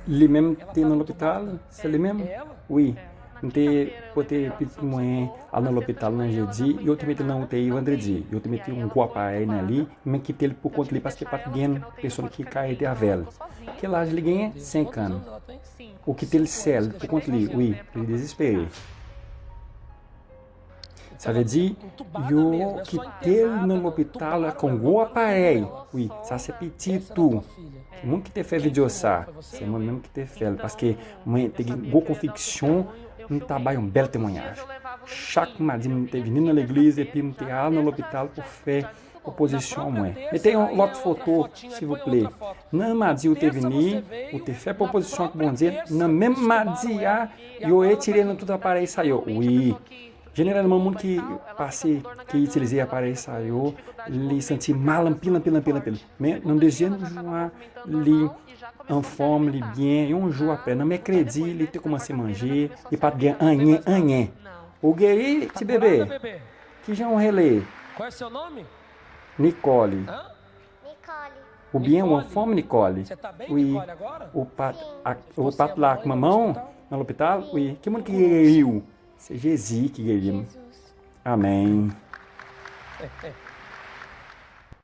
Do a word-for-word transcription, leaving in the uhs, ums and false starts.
Li menm te nan lopital? Se li menm? Wi. M te pote pitit mwen al nan lopital nan jedi, yo te mete l nan U T I vandredi. Yo te mete yon gwo aparèy nan li, men kite l pou kont li paske pa t gen pèsonn ki ka ede avè l. Ki laj li genyen? Senk an. Ou kite l sèl pou kont li? Wi, li dezespere. Sa vle di, yo kite l nan lopital ak yon gwo aparèy. Wi, sa se pitit ou. Ki moun ki te fè videyo sa? Se mwen menm ki te fè l, paske mwen te gen gwo konviksyon m ta bay yon bèl temwayaj. Chak madi, m te vini nan legliz epi m te al nan lopital pou fè pwopozisyon mwen. Mete yon lòt foto, silvouplè. Nan madi ou te vini, ou te fè pwopozisyon ak Bondye. Nan menm madi a, yo retire nou tout aparèy sa yo. Wi. Jeneralman, moun ki pase, ki itilize aparèy sa yo, li santi mal anpil, anpil, anpil, anpil. Men nan dezyèm jou a, li anfòm, li byen. Yon jou apre, nan mèkredi, li te kòmanse manje, li pa t gen anyen, anyen. Ou geri, ti bebe? Kijan ou rele? Nicole. Oubyen ou anfòm, Nicole? Wi. Ou pa t ak, ou pa t la ak manman w nan lopital? Wi. Ki moun ki geri w? Se Jezi ki geri m. Amèn.